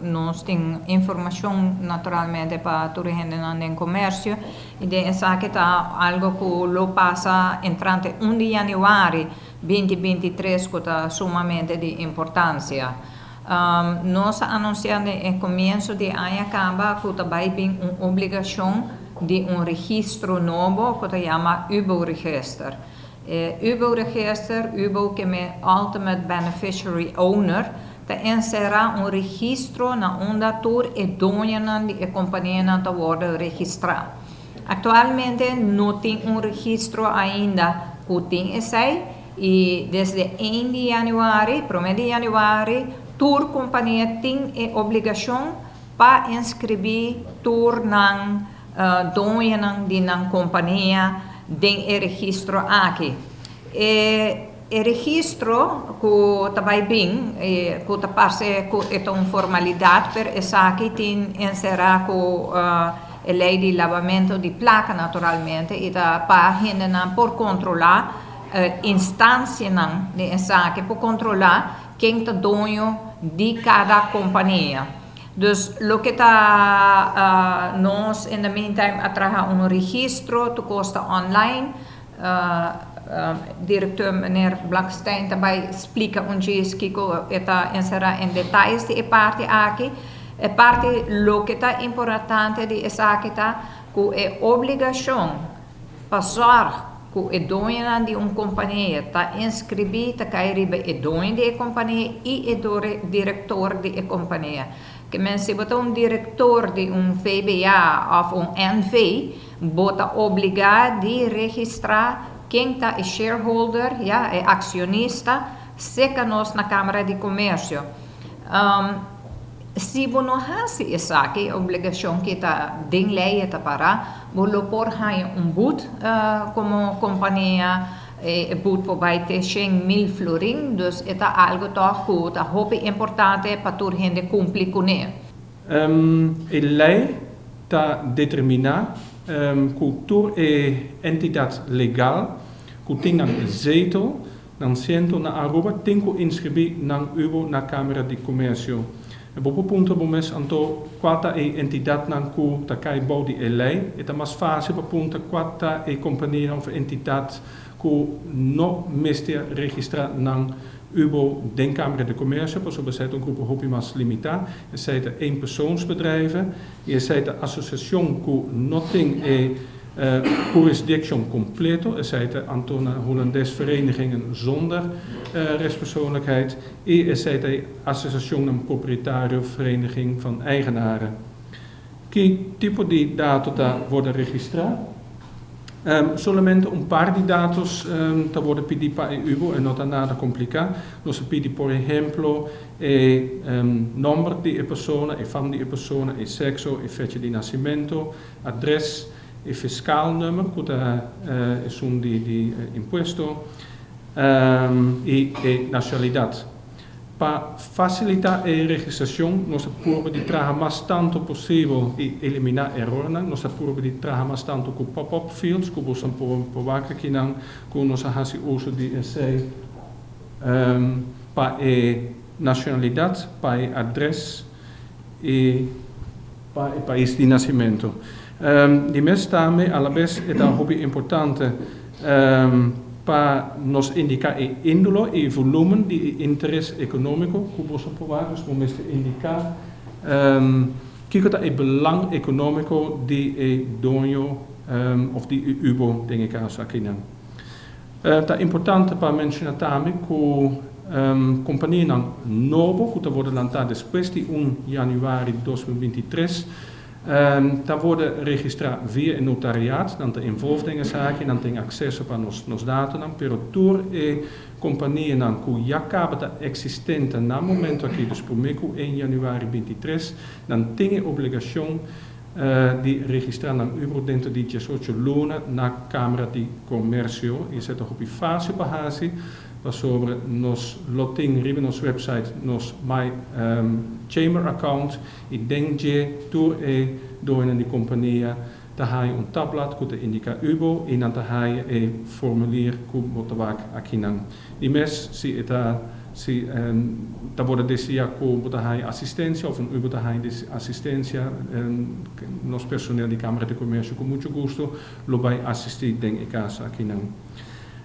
Nos tin informacion naturalmente pa tur hendenan den comercio y den esaki ta algo cu lo pasa entrante 1 di januari 2023 cu ta sumamente di importancia. Nos a anuncia den e comienso di aña caba cu ta bay bin un obligacion di un registro nobo cu ta yama UBO-register. E UBO-register, UBO ke men Ultimate Beneficiary Owner, ta encera un registro na unda tur e doñonan di e companianan ta wordo registra. Actualmente no tin un registro ainda cu tin esey y desde 1 di januari, prome di januari, tur compania tin e obligacion pa inscribi tur nan doñonan di nan compania den e registro aki. E registro cu ta bay bin, cu ta parce cu e ta un formalidad, pero esaki tin encera cu e ley di labamento di placa naturalmente y ta pa hendenan por controla, instancianan di esaki por controla ken ta doño di cada compania. Dus loke ta nos in the meantime a traha un registro tu costa online. Directeur meneer Blankstein ta bay splica un djis kico e ta encera en detayes di e parti aki. E parti loke ta importante di esaki ta cu e obligacion pa zorg cu e doñonan di un compania ta inscribi ta cay riba e doño di e compania y e director di e compania. Ke men si bo ta un director di un VBA of un NV, bo ta obliga di registra ken ta e shareholder, ya, e accionista, seca nos na Camara di Comercio. Si bo no haci esaki, e obligacion ki ta den ley e ta para, bo lo por haña un boet como compania, e boet por bay te 100.000 florin, dus e ta algo toch cu ta hopi importante pa tur hende cumpli cune. E ley ta determina cu tur e entidad legal cu tin nan zetel, nan siento na Aruba tin cu inscribi nan ubo na Camera di Comercio. Bo por puntra bo mes anto cua ta e entidadnan cu ta cay bou di e ley. E ta mas facil pa puntra cua ta e companianan of entidad cu no mester registra nan ubo den Camera di Comercio pasobra esey ta un grupo hopi mas limita. Esey ta eenpersoonsbedrijven y esey ta asociacion cu no tin e Jurisdiccion completo, esey ta anto na Hulandes verenigingen zonder rechtspersoonlijkheid y esey ta e asociacionnan propietario vereniging van eigenaren. Ki tipo di dato ta wordo registra? Solamente un par di datos ta wordo pidi pa e UBO, e no ta nada complica. Nos a pidi por ehemplo e nomber di e persona, e fam di e persona, e sexo, e fecha di nacimento, adres, e fiscaal nummer cu ta esun di impuesto y e nacionalidad. Pa facilita e registracion nos ta purba di traha mas tanto posibel y elimina erornan. Nos ta purba di traha mas tanto cu pop-up fields cu boso por wak akinan cu nos a haci uso di esey pa e nacionalidad, pa e adres y pa e pais di nacimento. Di mes tambe alabes e ta hopi importante pa nos indica e indulo y volumen di e interes economico cu boso por wak. Dus bo mester indica kico ta e belang economico di e doño of di e ubo den e caso akinan. Ta importante pa menciona tambe cu companianan nobo cu ta wordo lanta despues di 1 januari 2023 ta wordo registra via e notariaat. Nan ta involved den esaki, nan tin acceso pa nos datonan, pero tur e companianan cu ya caba ta existente na momento aki, dus prome cu 1 januari 23, nan tin e obligacion di registra nan ubro dentro di 18 luna na Camera di Comercio. Y esey ta hopi facil pa haci, pasobra nos lo tin riba nos website nos My Chamber account y den dje tur e doñonan di compania ta haya un tabblad cu ta indica ubo y nan ta haya e formulier cu bo ta wak akinan. Di mes si e ta. Si ta bo desea cu bo ta asistencia of un bo ta asistencia, nos personal di Camara di Comercio cu mucho gusto lo bay asisti den e caso aki nan.